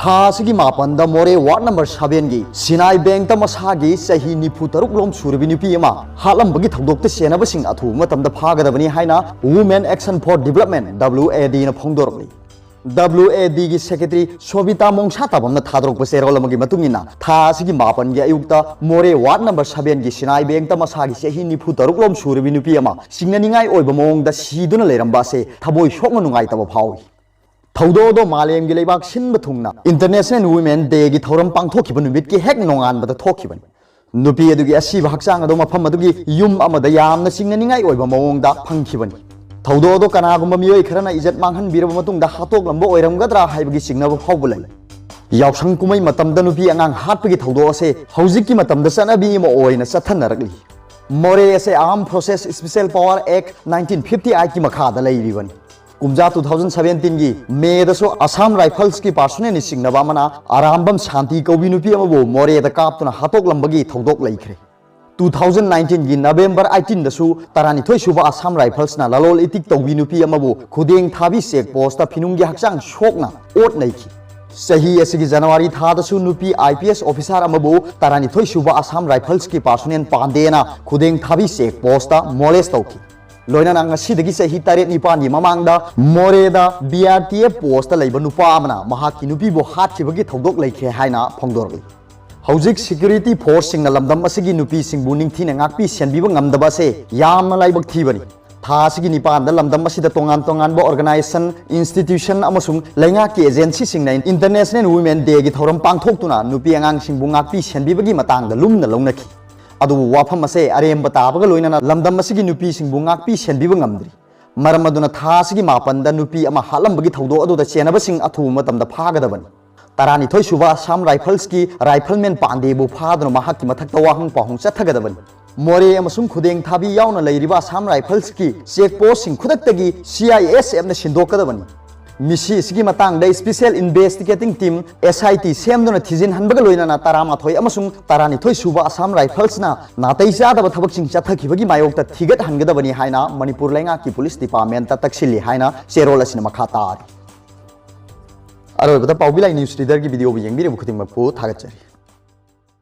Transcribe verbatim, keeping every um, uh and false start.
ꯊꯥ ꯑꯁꯤꯒꯤ ꯃꯥꯄꯟꯗ ꯃꯣꯔꯦ ꯋꯥꯔꯗ ꯅꯝꯕꯔ ꯁꯚꯦꯟꯒꯤ ꯁꯤꯅꯥꯏ ꯕꯦꯡꯛꯇ ꯃꯁꯥꯒꯤ ꯆꯍꯤ ꯅꯤꯐꯨ ꯇꯔꯨꯛ ꯂꯣꯝ ꯁꯨꯔꯕꯤ ꯅꯨꯄꯤ ꯑꯃ ꯍꯥꯠꯂꯝꯕꯒꯤ ꯊꯧꯗꯣꯛꯇ ꯆꯦꯟꯅꯕꯁꯤꯡ ꯑꯊꯨꯕ ꯃꯇꯝꯗ ꯐꯥꯒꯗꯕꯅꯤ ꯍꯥꯏꯅ Women Action for Development, W A D ꯅ ꯐꯣꯡꯗꯣꯔꯛꯂꯤ꯫ W A D ꯒꯤ ꯁꯦꯀ꯭ꯔꯦꯇꯔꯤ ꯁꯣꯕꯤꯇꯥ ꯃꯣꯡꯁꯥꯇꯥꯕꯝꯅ ꯊꯥꯗꯣꯔꯛꯄ ꯆꯦꯔꯣꯜ ꯑꯃꯒꯤ ꯃꯇꯨꯡ ꯏꯟꯅ, ꯊꯥ ꯑꯁꯤꯒꯤ ꯃꯥꯄꯟꯒꯤ ꯑꯌꯨꯛꯇ ꯃꯣꯔꯦ ꯋꯥꯔꯗ ꯅꯝꯕꯔ ꯁꯚꯦꯟꯒꯤ ꯁꯤꯅꯥꯏ ꯕꯦꯡꯛꯇ ꯃꯁꯥꯒꯤ ꯆꯍꯤ ꯅꯤꯐꯨ ꯇꯔꯨꯛ ꯂꯣꯝ ꯁꯨꯔꯕꯤ ꯅꯨꯄꯤ ꯑꯃ ꯆꯤꯡꯅꯅꯤꯡꯉꯥꯏ ꯑꯣꯏꯕ ꯃꯑꯣꯡꯗ ꯁꯤꯗꯨꯅ ꯂꯩꯔꯝꯕ ꯑꯁꯦ ꯊꯃꯣꯏ ꯁꯣꯛꯅ ꯅꯨꯡꯉꯥꯏꯇꯕ ꯐꯥꯎꯏ꯫ ꯊꯧꯗꯣꯛ ꯑꯗꯣ ꯃꯥꯂꯦꯝꯒꯤ ꯂꯩꯕꯥꯛ ꯁꯤꯟꯕ ꯊꯨꯡꯅ International Women Day ꯒꯤ ꯊꯧꯔꯝ ꯄꯥꯡꯊꯣꯛꯈꯤꯕ ꯅꯨꯃꯤꯠꯀꯤ ꯍꯦꯛ ꯅꯣꯡꯉꯥꯟꯕꯗ ꯊꯣꯛꯈꯤꯕꯅꯤ꯫ ꯅꯨꯄꯤ ꯑꯗꯨꯒꯤ ꯑꯁꯤꯕ ꯍꯛꯆꯥꯡ ꯑꯗꯣ ꯃꯐꯝ ꯑꯗꯨꯒꯤ ꯌꯨꯝ ꯑꯃꯗ ꯌꯥꯝꯅ ꯆꯤꯡꯅꯅꯤꯡꯉꯥꯏ ꯑꯣꯏꯕ ꯃꯑꯣꯡꯗ ꯐꯪꯈꯤꯕꯅꯤ꯫ ꯊꯧꯗꯣꯛ ꯑꯗꯣ ꯀꯅꯥꯒꯨꯝꯕ ꯃꯤꯑꯣꯏ ꯈꯔꯅ ꯏꯖꯠ ꯃꯥꯡꯍꯟꯕꯤꯔꯕ ꯃꯇꯨꯡꯗ ꯍꯥꯠꯇꯣꯛꯂꯝꯕ ꯑꯣꯏꯔꯝꯒꯗ꯭ꯔꯥ ꯍꯥꯏꯕꯒꯤ ꯆꯤꯡꯅꯕ ꯐꯥꯎꯕ ꯂꯩ꯫ ꯌꯥꯎꯁꯪ ꯀꯨꯝꯍꯩ ꯃꯇꯝꯗ ꯅꯨꯄꯤ ꯑꯉꯥꯡ ꯍꯥꯠꯄꯒꯤ ꯊꯧꯗꯣꯛ ꯑꯁꯦ ꯍꯧꯖꯤꯛꯀꯤ ꯃꯇꯝꯗ ꯆꯠꯅꯕꯤ ꯑꯃ ꯑꯣꯏꯅ ꯆꯠꯊꯅꯔꯛꯂꯤ꯫ ꯃꯣꯔꯦ ꯑꯁꯦ Armed Forces Special Power Act nineteen fifty eight ꯀꯤ ꯃꯈꯥꯗ ꯂꯩꯔꯤꯕꯅꯤ꯫ ꯀꯨꯝꯖꯥ two thousand seventeen ꯒꯤ ꯃꯦꯗꯁꯨ ꯑꯁꯥꯝ ꯔꯥꯏꯐꯜꯁꯀꯤ ꯄꯥꯔꯁꯣꯅꯦꯜꯅ ꯆꯤꯡꯅꯕ ꯑꯃꯅ ꯑꯔꯥꯝꯕꯝ ꯁꯥꯟꯇꯤ ꯀꯧꯕꯤ ꯅꯨꯄꯤ ꯑꯃꯕꯨ ꯃꯣꯔꯦꯗ ꯀꯥꯞꯇꯨꯅ ꯍꯥꯠꯇꯣꯛꯂꯝꯕꯒꯤ ꯊꯧꯗꯣꯛ ꯂꯩꯈ꯭ꯔꯦ꯫ Two thousand nineteen ꯒꯤ November eighteen ꯗꯁꯨ ꯇꯔꯥꯅꯤꯊꯣꯏ ꯁꯨꯕ ꯑꯁꯥꯝ ꯔꯥꯏꯐꯜꯁꯅ ꯂꯂꯣꯜ ꯏꯇꯤꯛ ꯇꯧꯕꯤ ꯅꯨꯄꯤ ꯑꯃꯕꯨ ꯈꯨꯗꯦꯡ ꯊꯥꯕꯤ ꯆꯦꯛ ꯄꯣꯁꯇ ꯐꯤꯅꯨꯡꯒꯤ ꯍꯛꯆꯥꯡ ꯁꯣꯛꯅ ꯑꯣꯠ ꯅꯩꯈꯤ꯫ ꯆꯍꯤ ꯑꯁꯤꯒꯤ ꯖꯅꯋꯥꯔꯤ ꯊꯥꯗꯁꯨ ꯅꯨꯄꯤ I P S officer ꯑꯃꯕꯨ ꯇꯔꯥꯅꯤꯊꯣꯏ ꯁꯨꯕ ꯑꯁꯥꯝ ꯔꯥꯏꯐꯜꯁꯀꯤ ꯄꯥꯔꯁꯣꯅꯦꯜ ꯄꯥꯟꯗꯦꯅ ꯈꯨꯗꯦꯡ ꯊꯥꯕꯤ ꯆꯦꯛ ꯄꯣꯁꯇ ꯃꯣꯂꯦꯁ ꯇꯧꯈꯤ꯫ ꯂꯣꯏꯅꯅ ꯉꯁꯤꯗꯒꯤ ꯆꯍꯤ ꯇꯔꯦꯠ ꯅꯤꯄꯥꯟꯒꯤ ꯃꯃꯥꯡꯗ ꯃꯣꯔꯦꯗ B R T F post ꯂꯩꯕ ꯅꯨꯄꯥ ꯑꯃꯅ ꯃꯍꯥꯛꯀꯤ ꯅꯨꯄꯤꯕꯨ ꯍꯥꯠꯈꯤꯕꯒꯤ ꯊꯧꯗꯣꯛ ꯂꯩꯈ꯭ꯔꯦ ꯍꯥꯏꯅ ꯐꯣꯡꯗꯣꯔꯛꯂꯤ꯫ ꯍꯧꯖꯤꯛ ꯁꯦꯀ꯭ꯌꯨꯔꯤꯇꯤ ꯐꯣꯔꯁꯁꯤꯡꯅ ꯂꯝꯗꯝ ꯑꯁꯤꯒꯤ ꯅꯨꯄꯤꯁꯤꯡꯕꯨ ꯅꯤꯡꯊꯤꯅ ꯉꯥꯛꯄꯤ ꯁꯦꯟꯕꯤꯕ ꯉꯝꯗꯕ ꯑꯁꯦ ꯌꯥꯝꯅ ꯂꯥꯏꯕꯛ ꯊꯤꯕꯅꯤ꯫ ꯊꯥ ꯑꯁꯤꯒꯤ ꯅꯤꯄꯥꯟꯗ ꯂꯝꯗꯝ ꯑꯁꯤꯗ ꯇꯣꯉꯥꯟ ꯇꯣꯉꯥꯟꯕ organization, institution ꯑꯃꯁꯨꯡ ꯂꯩꯉꯥꯛꯀꯤ agencyꯁꯤꯡꯅ International Women Day ꯒꯤ ꯊꯧꯔꯝ ꯄꯥꯡꯊꯣꯛꯇꯨꯅ ꯅꯨꯄꯤ ꯑꯉꯥꯡꯁꯤꯡꯕꯨ ꯉꯥꯛꯄꯤ ꯁꯦꯟꯕꯤꯕꯒꯤ ꯃꯇꯥꯡꯗ ꯂꯨꯝꯅ ꯂꯧꯅꯈꯤ꯫ ꯑꯗꯨꯕꯨ ꯋꯥꯐꯝ ꯑꯁꯦ ꯑꯔꯦꯝꯕ ꯇꯥꯕꯒ ꯂꯣꯏꯅꯅ ꯂꯝꯗꯝ ꯑꯁꯤꯒꯤ ꯅꯨꯄꯤꯁꯤꯡꯕꯨ ꯉꯥꯛꯄꯤ ꯁꯦꯟꯕꯤꯕ ꯉꯝꯗ꯭ꯔꯤ꯫ ꯃꯔꯝ ꯑꯗꯨꯅ ꯊꯥ ꯑꯁꯤꯒꯤ ꯃꯥꯄꯟꯗ ꯅꯨꯄꯤ ꯑꯃ ꯍꯥꯠꯂꯝꯕꯒꯤ ꯊꯧꯗꯣꯛ ꯑꯗꯨꯗ ꯆꯦꯟꯅꯕꯁꯤꯡ ꯑꯊꯨꯕ ꯃꯇꯝꯗ ꯐꯥꯒꯗꯕꯅꯤ꯫ ꯇꯔꯥꯅꯤꯊꯣꯏ ꯁꯨꯕ ꯑꯁꯥꯝ ꯔꯥꯏꯐꯜꯁꯀꯤ ꯔꯥꯏꯐꯜꯃꯦꯟ ꯄꯥꯟꯗꯦꯕꯨ ꯐꯥꯗꯨꯅ ꯃꯍꯥꯛꯀꯤ ꯃꯊꯛꯇ ꯋꯥꯍꯪ ꯄꯥꯎꯍꯪ ꯆꯠꯊꯒꯗꯕꯅꯤ꯫ ꯃꯣꯔꯦ ꯑꯃꯁꯨꯡ ꯈꯨꯗꯦꯡ ꯊꯥꯕꯤ ꯌꯥꯎꯅ ꯂꯩꯔꯤꯕ ꯑꯁꯥꯝ ꯔꯥꯏꯐꯜꯁꯀꯤ ꯆꯦꯛ ꯄꯣꯁꯁꯤꯡ ꯈꯨꯗꯛꯇꯒꯤ C I S Fꯅ ꯁꯤꯟꯗꯣꯛꯀꯗꯕꯅꯤ꯫ ꯃꯤꯁꯤ ꯑꯁꯤꯒꯤ ꯃꯇꯥꯡꯗ Special Investigating Team, S I T, ꯁꯦꯝꯗꯨꯅ ꯊꯤꯖꯤꯟꯍꯟꯕꯒ ꯂꯣꯏꯅꯅ ꯇꯔꯥꯃꯥꯊꯣꯏ ꯑꯃꯁꯨꯡ ꯇꯔꯥꯅꯤꯊꯣꯏ ꯁꯨꯕ ꯑꯁꯥꯝ ꯔꯥꯏꯐꯜꯁꯅ ꯅꯥꯇꯩ ꯆꯥꯗꯕ ꯊꯕꯛꯁꯤꯡ ꯆꯠꯊꯈꯤꯕꯒꯤ ꯃꯥꯌꯣꯛꯇ ꯊꯤꯒꯠꯍꯟꯒꯗꯕꯅꯤ ꯍꯥꯏꯅ ꯃꯅꯤꯄꯨꯔ ꯂꯩꯉꯥꯛꯀꯤ ꯄꯨꯂꯤꯁ ꯗꯤꯄꯥꯔꯠꯃꯦꯟꯇ ꯇꯛꯁꯤꯜꯂꯤ ꯍꯥꯏꯅ ꯆꯦꯔꯣꯜ ꯑꯁꯤꯅ ꯃꯈꯥ ꯇꯥꯔꯤ꯫ ꯑꯔꯣꯏꯕꯗ ꯄꯥꯎꯕꯤ ꯂꯥꯏ ꯅ꯭ꯌꯨꯁ ꯔꯤꯗꯔꯒꯤ ꯚꯤꯗꯤꯑꯣꯕꯨ ꯌꯦꯡꯕꯤꯔꯤꯕ ꯈꯨꯗꯤꯡꯃꯛꯄꯨ ꯊꯥꯒꯠꯆꯔꯤ꯫